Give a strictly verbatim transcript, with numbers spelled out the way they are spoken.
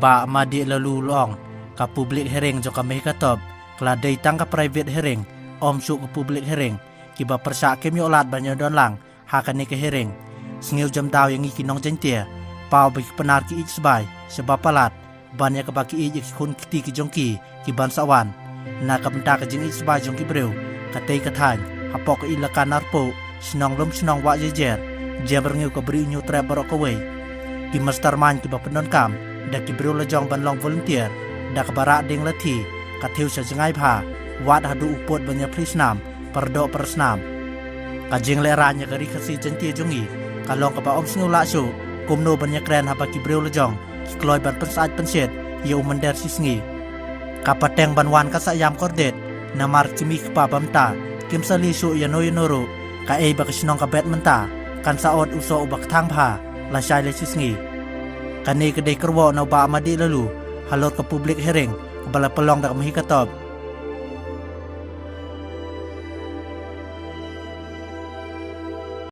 Bah Madih Lalu u la ong, ka public hearing jong ka Mihkatop ka la dei tang ka private hearing, ym shuh ka public hearing. Kiba pyrshah kim ïoh lad ban ïadon lang ha kane ka hearing. Sngewjam daw ïa ngi ki nong Jaiñtia, paw ba ki Pnar ki ïeit sbai shaba palat ban ïa kaba ki ïeit ïa ki khun kti ki jong ki ki ban sa wan. Na ka bynta ka jingïeit sbai jong ki briew, katei ka thaiñ hapoh ka Elaka Narpuh, shnong Lumshnong, Wah Jaijir, Jem Rngiew, ka Bri u Hynñiewtrep baroh kawei, ki mastermind kiba pyndonkam da ki briew lajong ban long volunteer da kaba rah dieng lathi, ka thiew sha jngai bha, wad haduh u pud ban ïa phli snam, paradoh parasnam. Ka jinglehrain ïa ka Ri Khasi Jaiñtia jong ngi ka long kaba ym sngew lah shuh kumno ban ïakren haba ki briew lajong ki kloi ban pynsyaid pynshit ïa u mynder shisngi. Ka pateng ban wan ka sa ïam kordit, namar ki mih ki pa ba mynta kim sa leh shuh ïano ïano ruh. Kaei ba ka shnong ka bet mynta, kan sa ot u soh uba kthang bha lashai lashisngi. Kane ka dei kyrwoh na u Bah Madih Lalu halor ka public hearing kaba la pynlong da ka Mihkatop